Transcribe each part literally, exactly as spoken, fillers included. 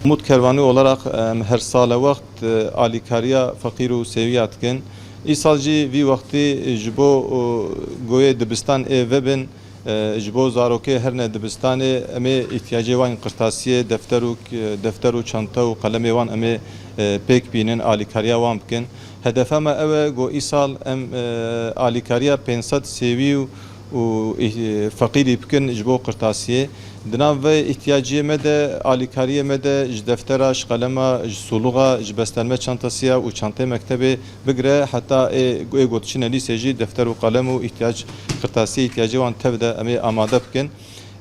Umut Kervanî olarak, em, her sale wext, e, alîkariya feqîr û sêwiya dikin. Îsal jî vî wextî ji bo, e, goyê dibistan ê vebin, e, ji bo zarokê herine dibistanê, em ê îhtiyacê wan qirtasiyê, defter û, e, defter û çanta û qelemê wan em ê, e, pêk bînin, alîkariya wan bikin. Hedefa me ew e, go îsal em, e, alîkariya pênc sed sêwî û, û, e, feqîrî bikin ji bo qirtasiyê. Di nav vê îhtiyaciyê me de, alîkariyê me de ji deftera, ji qelema, ji sûluxa, ji bestelme çantasiya û çantê mektebê bigire heta ê, ê gotiçine lîsê jî defter û qelem û îhtiyac, qirtasiyê îhtiyacê wan tev de em ê amade bikin.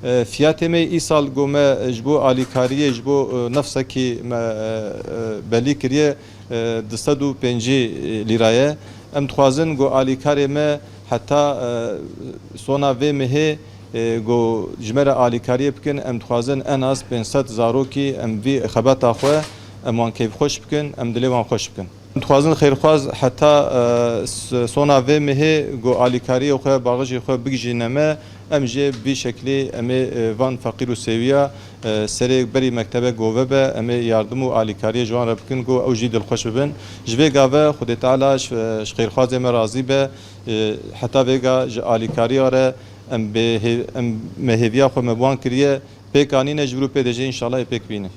E, fiyatê me îsal go me ji bo alîkariyê, ji bo, e, nefsekî me, e, e, belî kiriye, e, du sed û pêncî lîra ye. Em dixwazin go alîkarê me heta, e, sona vê mehê, e, go ji me re alîkariyê bikin, em dixwazin en az pênc sed zarokî em vî xebata xwe, em wan keyfxweş bikin, em dilê wan xweş bikin. Em dixwazin xêrxwaz heta, e, s-, sona vê mehê go alîkariyê xwe, baxijê xwe bigijîne me, em jê vî şeklî em ê, e, van feqîr û sêwiya, e, serê berî mektebe go vebe, em ê yardim û alîkariyê ji wan re bikin, go ew jî dilxweş bibin. Ji vê gave Xwedê Teala ji, ji xêrxwazê me razî be, e, heta vêga ji alîkariya re em bê hê-, em me hêviya xwe me bi wan kiriye, pêk anîne, ji vir û pê de jî înşallah ê pêk bînin.